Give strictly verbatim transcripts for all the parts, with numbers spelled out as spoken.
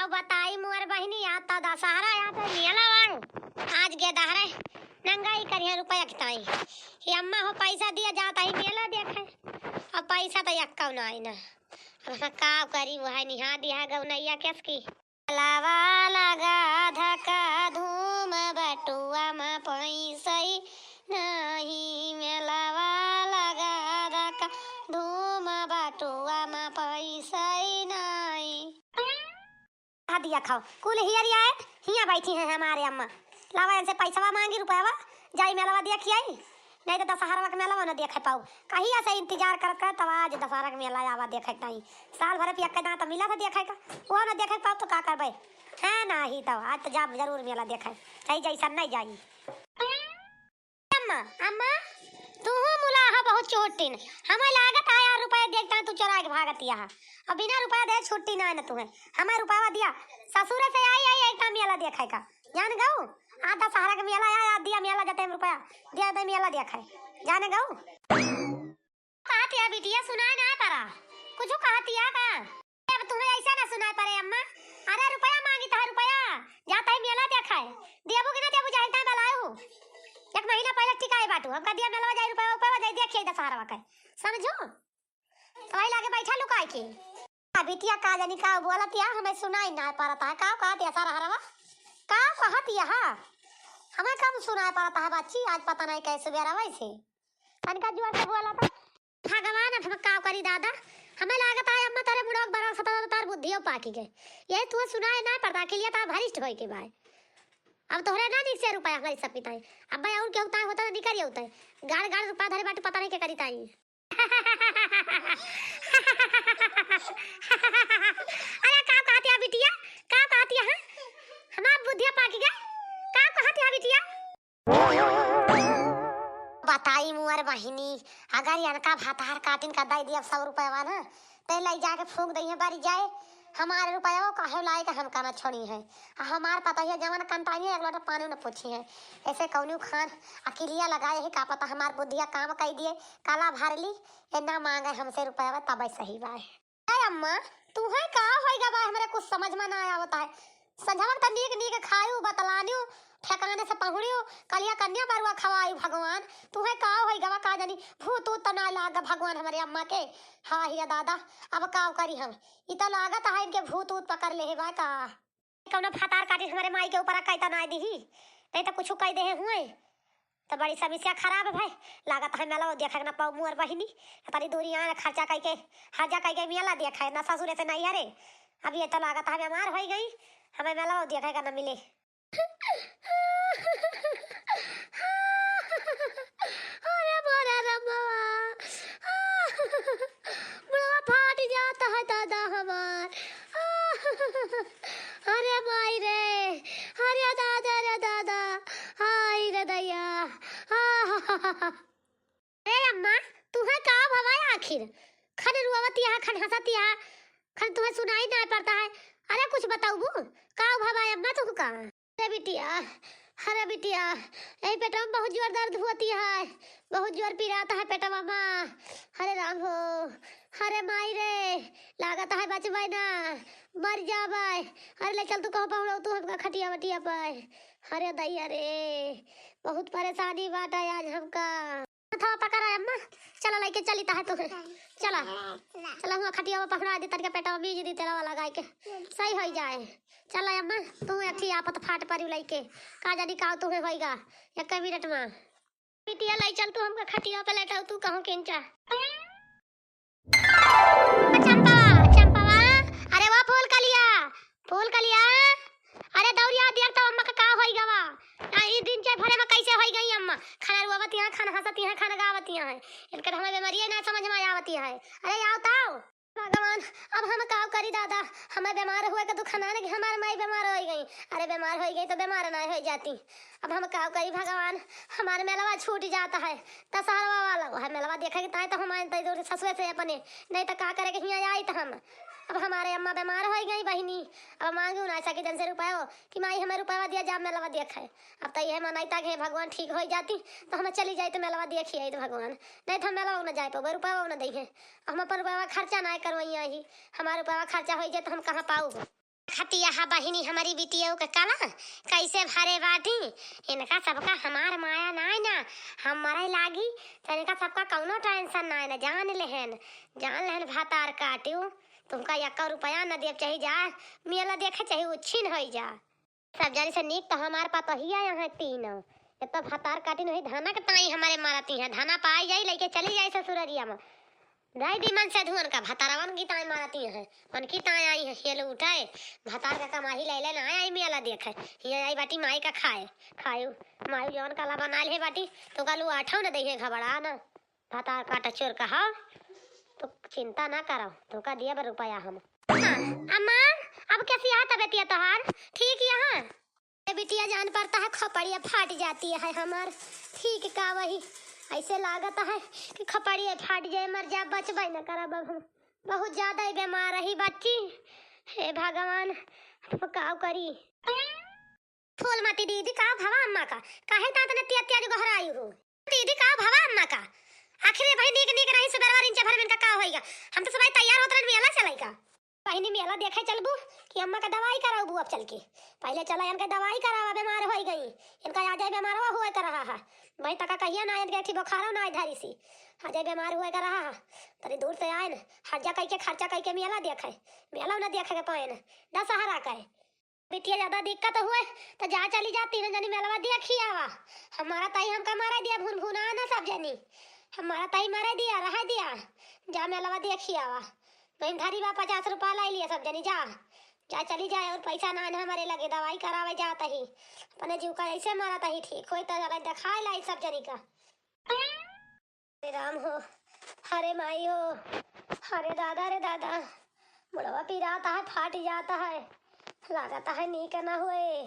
बताई मोर बहिनी, या त दसहरा, या त मेला बा। आज गे दहरे नंगाई करिहैं रुपया के ताई। ये अम्मा हो पैसा दिया जात ही मेला देखे, अब पैसा त यक्का नाई ना। अब हम का करी, वह निहा दिया गौनैया केस की। मेलवा लगा धका धूम बटुआ म पैसई नाही, मेलवा लगा धका धूम बटुआ म पैसई नाही। हाँ दिया खाओ, कुल हियरिया है, हियाँ बैठी हैं हमारे अम्मा। लावा इनसे पैसवा मांगी रुपयावा, जाई मेलवा देखी आई, नहीं तो दसहरवा के मेलवा न देखे पाऊ। कहिया से इंतजार करत करे, तब आज दसहरा के मेला आवा देखे के ताई। साल भर पियक्के दांत मिला था देखे का, वो न देखे पाऊ तो का करबे? है ना ही तो आज तो जाब जरूर मेला देखे, चाहे जैसन नहीं जाई। अम्मा, अम्मा, तू मुला हा बहुत चोटिन। हमें लागत है यार रुपया देखता तू चोराए के भागत यहाँ। अब बिना रुपया दे छुट्टी ना है ना तुम्हें। हमें रुपया दिया, ससुरे से आई, आई, आई, का मेला देखे का। जान गऊ, आ दसहरा के मेला आया, आ दिया मेला जाते हम रुपया, दिया दे मेला देखे। जाने गऊ। कहतिया बिटिया सुनाए ना परा, कुछ कहतिया का? अब तुम्हें ऐसा ना सुनाए परे अम्मा। अरे रुपया मांगी तहा रुपया, जाता ही मेला देखाए। देबू कि ना देबू, जाहिर ताई बलाए हो। एक महीना पहले टिकाए बाटू, हमका दिया मेलवा जाई रुपया, रुपया जाई देखिए दसहरवा के। समझू? तो वही लागे बैठा लुकाई के। आ बिटिया का जानी का बोलतिया, हमें सुनाई ना परत है। का कहतिया सारा हरवा? का कहतिया हा? हमें कम सुनाई परत है बच्ची, आज पता नहीं कैसे बेरा वैसे। तनिका जोर से बोला था। भगवान, अब हम का करी दादा? हमें लागत है अम्मा तोरे मुड़वा के बरवा सता तार बुद्धियो पाकी गए। यही तू सुनाए ना परत, के लिए तार भरिष्ठ होई के बाय। अब तोहरे ना निक से रुपया हमारी सब पिताई। अब भाई और केहू ताई होता तो निकल होता है। गाड़ गाड़ रुपया धरे बाटे पता नहीं के करी ताई। अरे का कहतिया बिटिया? का कहतिया है? हमार बुद्धिया पाकी गए। का कहतिया बिटिया? बताई मुअर बहिनी, अगर इनका भतार काटिन का दई दिया सौ रुपयवा ना, ते लई जाके फूंक दई है बारी जाए। हमार रुपयवा काहे लाई के हमका ना छोड़ी है। आ हमार पतोहिया जवन कंटाई है, एक लोटा पानी न पूछी है। ऐसे कौनियो खान अकिलिया लगाए है, का पता हमार बुद्धिया काम कई दिए, काला भर ली, ए ना मांगे हमसे रुपयवा, तब सही बाय। ए अम्मा, तुहे का होई गवा? हमरे कुछ समझ में ना आवत है। संझवा के त नीक नीक खायू, बतलान्यू, ठेकाने से पहुड़ियो, कलिया कन्या बरुआ खवाई भगवान। तुहे का होई गवा, का जानी भूत ऊत त ना लाग भगवान हमरे अम्मा के। हाँ हिया दादा, अब का करी हम? इ त लागत है इनके भूत ऊत पकड़ ले है बा का। कौनो फतार काटी हमरे माई के ऊपर कैता ना दिही, नहीं तो कुछ कह दे हुए। तो बड़ी समस्या खराब है भाई। लागत है मेला देखे के ना पाऊ मुअर बहिनी। इतनी दूरी आए खर्चा कई के, हर्जा कई के मेला देखे ना ससुरे से नहीं हरे। अब ये तो लागत है बीमार होई गई, हमें मेला देखे का ना मिले। अरे मोरे रमवा, मुड़वा फाट जाता है दादा हमार। अरे माई रे, अरे दादा, अरे दादा, हाय रे दैया। अरे अम्मा, तुहे का भवा आखिर? खन रोवतिया, खन हंसतिया, खन तुहे सुनाई ना पड़ता है। अरे कुछ बताऊबू, का भवा अम्मा तुहका? अरे बिटिया, अरे बिटिया, यही पेटवा में बहुत जोर दर्द होती है, बहुत जोर पिरात है पेटवा में। अरे राम हो, अरे माई रे, लागत है बचबै ना, मर जाबै। अरे ले चल तू कहूँ पहुँचो तू हमका खटिया वटिया पर। अरे दैया रे, बहुत परेशानी बाटा आज हमका। हथवा पकड़ा अम्मा, चला लइके चली तहा तू। चला, चला हुआ खटिया पहुँचा दी, तनिका पेटवा मीज दी तेलवा लगाई के, सही होई जाए। चला अम्मा, तू अच्छी आफत फाट परी लइके, का जानी का तुहे होइगा एक मिनट में। बिटिया लई चल तू हमका खटिया पे लेटाऊ तू कहूँ किंचा। चंपा, चंपवा, अरे वो फूल कलिया, फूल कलिया, अरे दौड़िया देख तो अम्मा का का होई गवा। आ, ई दिन के भरे में कैसे होई गई अम्मा? खाना रोवत यहाँ, खाना हंसत यहाँ, खाना गावत यहाँ है। इनके तो हमें बीमारी ना समझ में आवत है। अरे आओ ताओ। भगवान, अब हम का करी दादा, हमें बीमार हुए के दुख ना लगे, हमार माई बीमार होई गई। अरे बीमार होई गई तो बीमार ना होई जाती। अब हम का करी भगवान, हमार मेलवा छूट जाता है, दशहरवा वाला वह मेलवा देखे के ताई तो हम आए तई दूर ससुरे से अपने, नहीं तो का करे के हियाँ आई तो हम। अब हमारे अम्मा बीमार होई गई बहिनी, अब मांगी उनासा के जन से रुपया हो कि माई हमें रुपया दिया जा मेलवा देखे। अब तो यह मनाई तक हे भगवान ठीक होई जाती तो हम चली जाई तो मेलवा देखी आई तो भगवान, नहीं तो हम मेलवा न जाए पाबे, रुपया न दई है। हम अपन रुपया खर्चा ना करवाई ही, हमार रुपया खर्चा होई जाए तो हम कहाँ पाऊ? खतिया हा बहिनी हमरी बिटिया के कला कैसे भरे बाटी। इनका सबका हमार माया नाय ना, हम मरे लागी तो इनका सबका कौनो tension नाय ना। जान लेहन, जान लेहन भतार काटियो, तुमका एक्को रुपया न देब, चाहे जा मेला देखे, चाहे उच्छिन होई जा। सब जनी से नीक तो हमार पतोहिया यहाँ तीन, जब तो भतार काटिन वही धाना के ताई हमारे मारती हैं, धाना पाई जाई लेके चली जाई ससुररिया में। दाई दी मन से धुअन का भतारवन की ताई मारती हैं, मन की ताई आई है, ये लो उठाए, भतार का कमाही ले ले ना आई मेला देखे, ये आई बाटी माई का खाए, खायू, मायू जवन काला बनाइल है बाटी, तो कालू आठौ न दे है घबरा ना। भतार काटा चोर कहा, तो चिंता ना करो, धोखा दिया बा रुपया हम। हाँ, अम्मा, अब कैसी है तबीयत तोहार? ठीक यहाँ? ए बिटिया, जान पड़ता है खोपड़िया फाट जाती है हमार। ठीक का वही, ऐसे लागत है कि खोपड़िया फाट जाए, मर जा, बचबे न करब अब हम। बहुत ज्यादा ही बीमार रही बच्ची। हे भगवान, अब का करी? फूलमती दीदी, का भवा अम्मा का? काहे तात ने तिया तिया जो गहराई हो? दीदी, का भवा अम्मा का? आखिर ये भाई नीक नीक रही, सुबेरवा रिंचे भर में इनका का होइगा? हम तो सुबह तैयार होत रहन, मेला चलाई का। बहिनी, मेला देखे चलबू कि अम्मा का दवाई कराबू अब चल के? पहले चला इनका दवाई करावा, बीमार होई गई। इनका आ जाए बीमारवा हुए कर रहा है। भाई तका कहिया ना आए, इनके अथी बुखारो ना आए धरी सी। आ जाए बीमार हुए कर रहा है। तनी दूर से आए न, हर्जा कई के खर्चा कई के मेला देखे। मेला ना देखे के पाए न। दशहरा का है। बिटिया ज्यादा दिक्कत हुए तो जा चली जा, तीन जनी मेलवा दिया खियावा। हमारा ताई हमका मारे दिया, भुन भुना ना सब जनी। हमारा ताई मारे दिया, रहे दिया। जा मेलवा दिया खियावा। बहन धरी बा पचास रुपया लाई लिया सब जनी, जा। जा चली जाए और पैसा ना है हमारे लगे, दवाई करावे जात ही। अपने जीव का ऐसे मारत ही, ठीक होई तो चले देखाए लाई सब जनी का। हरे राम हो, हरे माई हो, हरे दादा रे दादा, मुड़वा पिरात है, फाट जात है, लागत है नीक ना होए।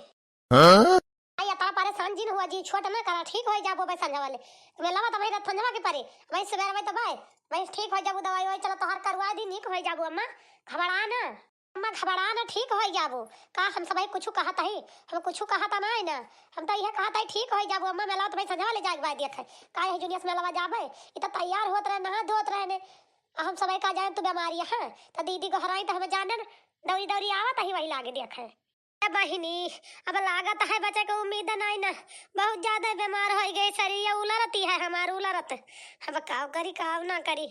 हाँ? आई इतना परेशान जिन हुआ जी, छोट ना करा, ठीक होई जाबो भाई संझा वाले। मेलवा तो भाई रात संझवा के परे, भाई सुबह भाई तो भाई, भाई ठीक होई जाबो, दवाई वाई चला तोहार करवा दी, नीक होई जाबो अम्मा, घबरा ना। अम्मा घबरा ना, ठीक होई जाबो। का हम सबही कुछु कहत हई? हम कुछु कहत नाई ना। हम तो इहे कहत हई ठीक होई जाबो अम्मा, मेलवा तो भाई संझवा ले जाए के बाद देखे। का यही जुनिया से मेलवा जाबे? ई तो तैयार होत रहे, नहा धोत रहे ने। आ हम सबही का जाने तू बीमारी है। तो दीदी गोहराई तो हम जाने न, दौरी दौरी आवत ही वही लागे देखे। ए बहिनी, अब लागत है बचे के उम्मीद नाई ना। बहुत ज्यादा बीमार होई गई, शरीर उलरती है हमार उलरत। अब काव करी, काव ना करी।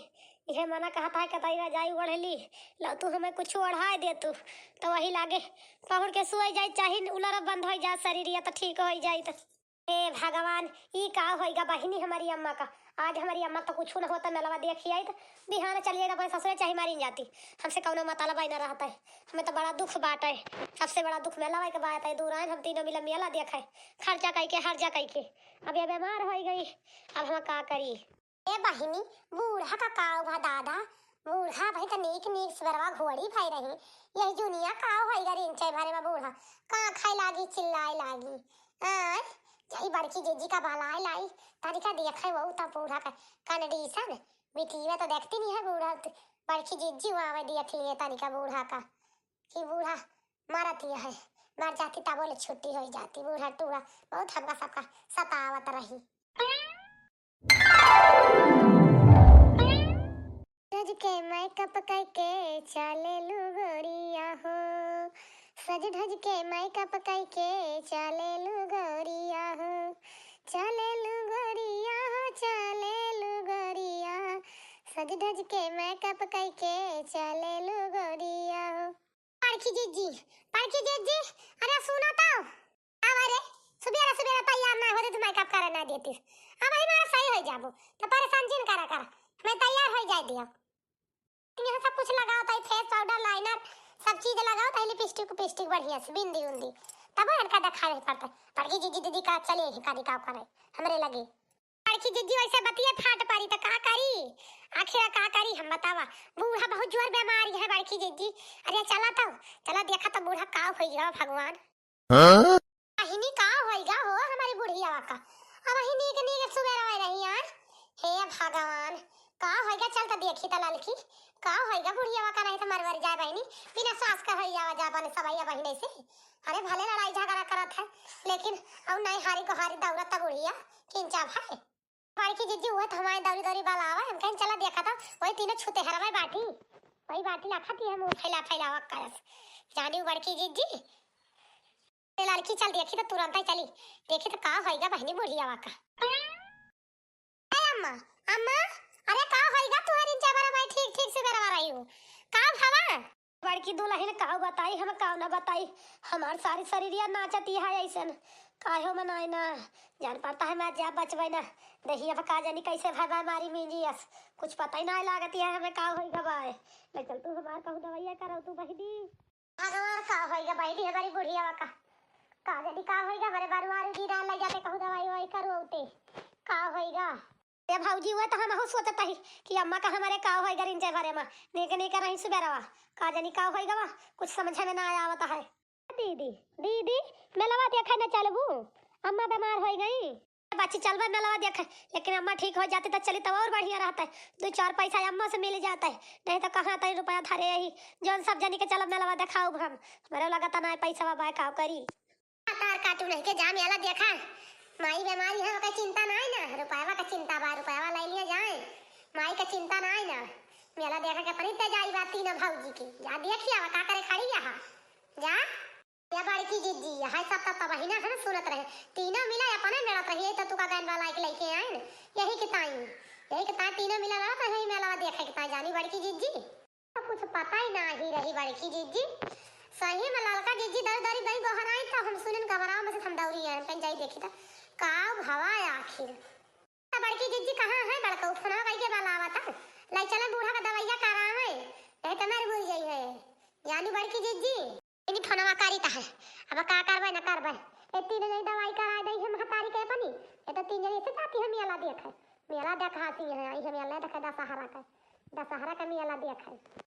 इहे मना कहत है कि तैरा जाई ओढ़ली, लो तू हमें कुछ ओढ़ाए दे तू, तो वही लागे पहुड़ के सोए जाई, चाहे उलर बंद होई जा शरीर या तो ठीक होई जाई तो। ए भगवान, ई का होइगा बहिनी हमारी अम्मा का? आज हमारी अम्मा तो कुछ न होता, मेलवा देखी आई तो बिहान चली जाई अपने ससुरे, चाहे मारी जाती। हमसे कौनो मतलब आई ना रहता है, हमें तो बड़ा दुख बात है, सबसे बड़ा दुख मेलवा के बात है। दूर आए हम तीनों मिला मेला देखे, खर्चा कई के, हर्जा कई के, अब ये बीमार होई गई, अब हम का करी? ए बहिनी, बूढ़ा का काव भा दादा, बूढ़ा भाई त नीक नीक सुबेरवा घोड़ी भाई रही, यही जुनिया काव होई गा रिंचे भरे में बूढ़ा, का खाए लागी, चिल्लाए लागी। आय, यही बड़की जीजी का बलाए लाई, तनिका देखे वो त बूढ़ा का condition, बिटिया तो देखती नहीं है बूढ़ा, त बड़की जीजी वो आवे दिया थी ये तनिका बूढ़ा का, कि बूढ़ा मरत ही है, मर जाती तब बोले छुट्टी हो जाती, बूढ़ा टूढ़ा बहुत हमका सबका सतावत रही। सज के मेकअप कइके चलेलू गोरिया हो, सज धज के मेकअप कइके चलेलू गोरिया हो, चलेलू गोरिया हो, चलेलू गोरिया, सज धज के मेकअप कइके चलेलू गोरिया हो। बड़की जीजी, बड़की जीजी, अरे सुना तो। अब अरे, सुबेरा सुबेरा तैयार ना होती तो मेकअप करे ना देती। अब ही मारा सही हो जाबो, तो परेशान जिन करा कर, मैं तैयार हो जाए दियो। यहाँ सब कुछ लगाओ ताई, फेस पाउडर, लाइनर, सब चीज लगाओ ताई, लिपस्टिक उपिस्टिक बढ़िया से, बिंदी उंदी, तब इनका दिखावे पड़ता। बड़की जीजी दीदी का चले ही का दिखाओ करे, हमरे लगे। बड़की जीजी वैसे बतिये फाट पारी त का करी? आखिर का करी हम बतावा? बूढ़ा बहुत जोर बीमारी है बड़की जीजी। अरे चला तो, चला देखा तो बूढ़ा का होइगा भगवान। हाँ? बहिनी का होइगा हो हमारी बुढ़िया का? अब ही नीक नीक सुबेरा होई रही यार। हे भगवान, का होइगा? चल तो देखी तो ललकी, का होइगा बुढ़िया का? नहीं तो मरवर जाए बहिनी, बिना सास का होई जावा जा बने सबैया बहिने से। अरे भले लड़ाई झगड़ा करत है, लेकिन अब नहीं हारी को हारी दौड़त बुढ़िया किंचा भाई। बड़की जीजी हुआ तो हमारे दौरी दौरी बलावा, हम कहें चला देखा था, वही तीनों छुतेहरवा बाटी, वही बाटी लाखा थी हम फैला फैलावा करस। जानी बड़की जिज्जी, ए लड़की चल देखी तो तुरंत ही चली, देखी तो का होइगा बहिनी बुढ़ियावा का। ए अम्मा, अम्मा, अरे का होइगा तुहरी जबर भाई ठीक ठीक से बेरवा रही हूँ। का भवा? बड़की दुलहिन का बताई, हम का ना बताई, हमार सारी शरीरिया नाचती है ऐसन, काहे मनाए ना, जान पड़ता है मैं जा बचबै ना, दहिया पर का जानी कैसे भाई बीमारी मिंजियस, कुछ पता ही ना लागती है हमें का होइगा बाय। ले चल तू हमार कहूँ दवाइया कराओ तू बहिनी। भगवान का होइगा बहिनी हमारी बुढ़ियावा का, का जानी का होइगा हमारे बारू आरू जी ना लग जाते कहूँ दवाई ववाई करो उते, का होइगा। ए भौजी, उहे त हमहू सोचत हई कि अम्मा का हमरे का होइगा रिंचे भरे मा, नीक नीक रही सुबेरवा, का जानी का होइगा बा, कुछ समझे में ना आवत है। दीदी, दीदी, मेलवा देखे न चलबू? अम्मा बीमार होइ गई। बच्ची चलबे मेलवा देखे, लेकिन अम्मा ठीक हो जाती तो चली तब और बढ़िया रहता है, दो चार पैसा अम्मा से मिल जाता है, नहीं तो कहाँ तई रुपया धरे यही, जौन सब जनी के चलब मेलवा देखाउब हम, हमरे लगता ना पैसा बा, का करी। तार काटू नहीं के जा मेला देखा। माई बीमारी है, ओकर चिंता नाई ना, रुपयावा का चिंता बा, रुपयावा ले लिया जाए, माई का चिंता नाई ना। मेला देखा के अपनी ते जाई बा तीनों भौजी के, जा देखी आवा का करे खड़ी यहाँ। जा। या बड़की जिज्जी, यही सब तो तबहिना हम सुनत रहे, तीनों मिला अपने मेलत रही, यही तो तुका गैन वाला के लेके आए न, यही के ताई, यही के ताई तीनों मिला लड़त रहे, यही मेला देखे के ताई जानी बड़की जिज्जी। तो कुछ पता ही नाही रही बड़की जिज्जी। सही में ललका जिज्जी दरी दरी गई गोहराई तो हम सुनिन घबराव में से हम दौरी आए, कहीं जाई देखी तो का भवा आखिर। तो बड़की जिज्जी कहाँ है? बड़का फोनवा कई के बलावा था, लाई चले बूढ़ा का दवाइया करावे, नहीं तो मर मुर जाई है। जानी बड़की जिज्जी। इनी फोनवा करी तो है, अब का करबे न करबे। ए तीन जनी दवाई करा दे हम हतारी के अपनी, ये तो तीन जनी से जाती है मेला देखे, मेला देखा सी है, आई है मेला देखे दशहरा का, दशहरा का मेला देखे।